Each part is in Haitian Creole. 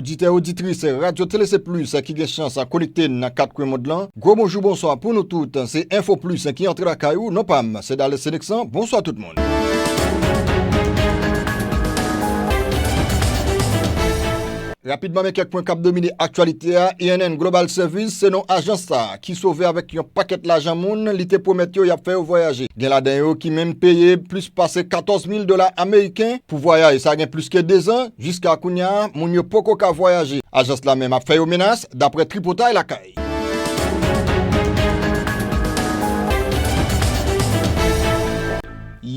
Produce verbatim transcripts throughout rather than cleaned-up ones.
Oditè, oditris Radyo Tele Se Plis ki gen chans a konekte n nan kat kwen mond lan, gwo bonjou, bonswa pou nou tout. Se Enfo Plis ki antre lakay ou. Non pa m, se Dales Seneksan. Bonswa tout moun. Rapidman, men kèk pwen k ap domine aktyalite a. E N N Global Service se non ajans sa a ki sove avèk yon pakèt lajan moun li te pwomèt yo y ap fè yo vwayaje. Gen ladan yo ki menm peye plis pase katòz mil dola ameriken pou vwayaj sa gen plis ke dezan. Jiska kounye a, moun yo poko ka vwayaje. Ajans la menm ap fè yo menas, dapre tripotay lakay.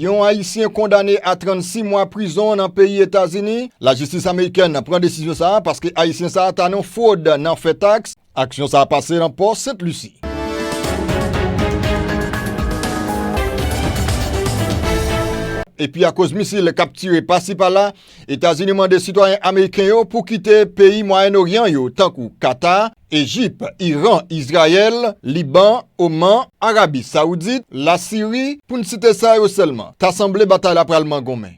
Yon Ayisyen kondane a trannsis mwa prizon nan peyi Etazini. Lajistis amerikèn pran desizyon sa a paske Ayisyen sa a ta nan fwod nan fè taks. Aksyon sa a pase nan pò Sent Lisi. Epi akoz misil k ap tire pasi pala, Etazini mande sitwayen ameriken yo pou kite peyi Mwayen Oryan yo, tankou Kata, Ejip, Iran, Izrayèl, Liban, Oman, Arabi Sawoudit, Lasiri, pou n site sa yo sèlman. Ta sanble batay la pral mangonmen.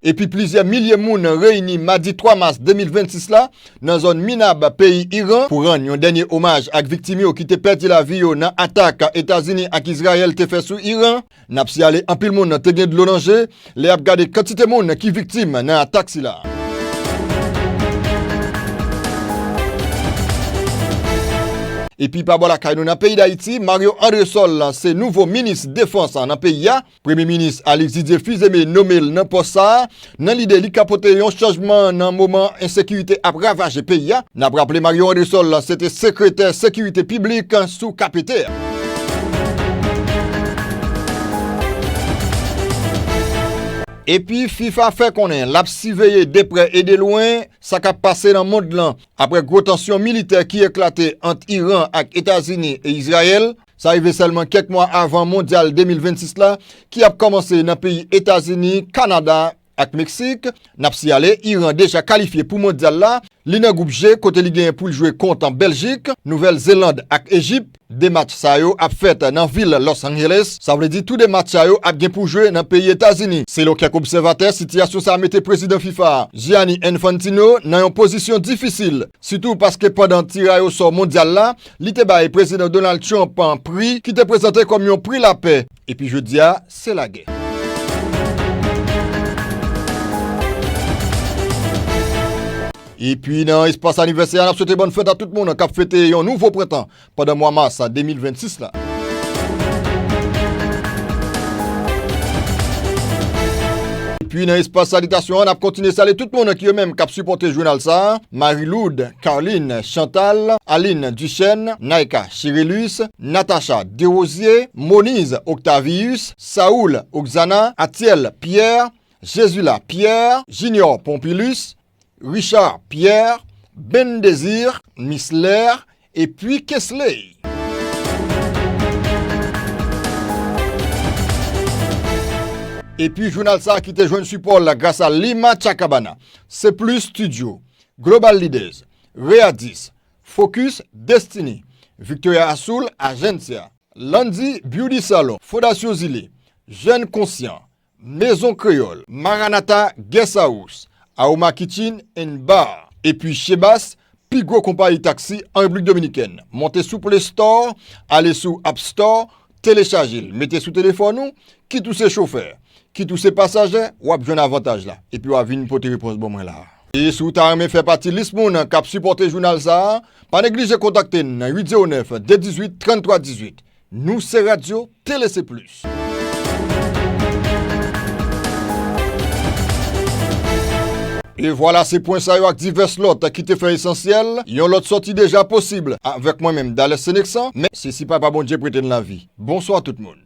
Epi plizyè milye moun reyini madi twa mas de mil vennsis la nan zòn Minab, peyi Iran, pou rann yon dènye omaj ak viktim yo ki te pèdi lavi yo nan atak Etazini ak Izrayèl te fè sou Iran. N ap siyale, anpil moun te gen dlo nan je lè y ap gade kantite moun ki viktim nan atak sila. Epi pa bò lakay nou nan peyi Dayiti, Mario André Sol se nouvo minis defans nan peyi a. Premye minis Alix Didier Fils-Aimé nome l nan pòs sa a, nan lide li ka pote yon chanjman nan moman ensekirite ap ravaje peyi a. N ap raple Mario André Sol se te sekretè sekirite piblik sou K P T a. Epi FIFA fè konnen l ap siveye de prè e de lwen sa k ap pase nan mond lan apre gwo tansyon militè ki eklate ant Iran ak Etazini e Izrayèl. Sa rive sèlman kèk mwa avan Mondyal de mil vennsis la, ki ap kòmanse nan peyi Etazini, Kanada ak Meksik. N ap siyale, Iran deja kalifye pou Mondyal la. Li nan gwoup G, kote li genyen pou l jwe kont Bèljik, Nouvèl Zeland ak Ejip. De match sa yo ap fèt nan vil Los Angeles. Sa vle di tou de match sa yo ap gen pou jwe nan peyi Etazini. Selon kèk obsèvatè, sitiyasyon sa a mete prezidan FIFA a, Gianni Infantino, nan yon pozisyon difisil, sitou paske pandan tiray osò mondyal la, li te bay prezidan Donald Trump pri ki te prezante kòm yon pri lapè. Epi jodi a, se lagè. Epi nan espas anivèsè a, n ap swete bòn fèt a tout moun k ap fete yon nouvo prentan pandan mwa mas de mil vennsis la. Epi nan espas salitasyon an, n ap kontinye salye tout moun ki yo menm k ap sipòte jounal sa a, Marie Lourdes, Carline, Chantal, Aline Duchesne, Naïka Chirelus, Natacha Desrosiers, Moniz Octavius, Saoul Oxana, Atiel Pierre, Jesula Pierre, Junior Pompilus, Richard Pierre, Ben Désir, Misler, epi Kesley. Epi jounal sa a ki te jwenn sipò l gras a Lima Chacabana, Se Plis Studio, Global Leaders, Readis, Focus Destiny, Victoria Azul Agencia, Landy Beauty Salon, Fondasyon Zile, Jèn Konsyan, Mezon Kreyòl, Maranatha Guest House, Aroma Kitchen and Bar, epi Chebas, pi gwo konpayi taksi an Repiblik Dominikèn. Monte sou Play Store, ale sou App Store, telechaje l, mete sou telefòn ou, kit ou se chofè, kit ou se pasaje, w ap jwenn avantaj la, epi w a vin pote repons ban mwen la. E si w ta renmen fè pati lis moun k ap sipòte jounal sa a, pa neglije kontakte n nan uit zewo nèf, de dizuit, tranntwa dizuit. Nou se Radyo Tele Se Plis. E vwala, se pwen sa yo ak divès lòt ki te fè esansyèl. Yon lòt sòti deja posib avèk mwen menm, Dales Seneksan, men se si Papa Bondye prete n lavi. Bonswa tout moun.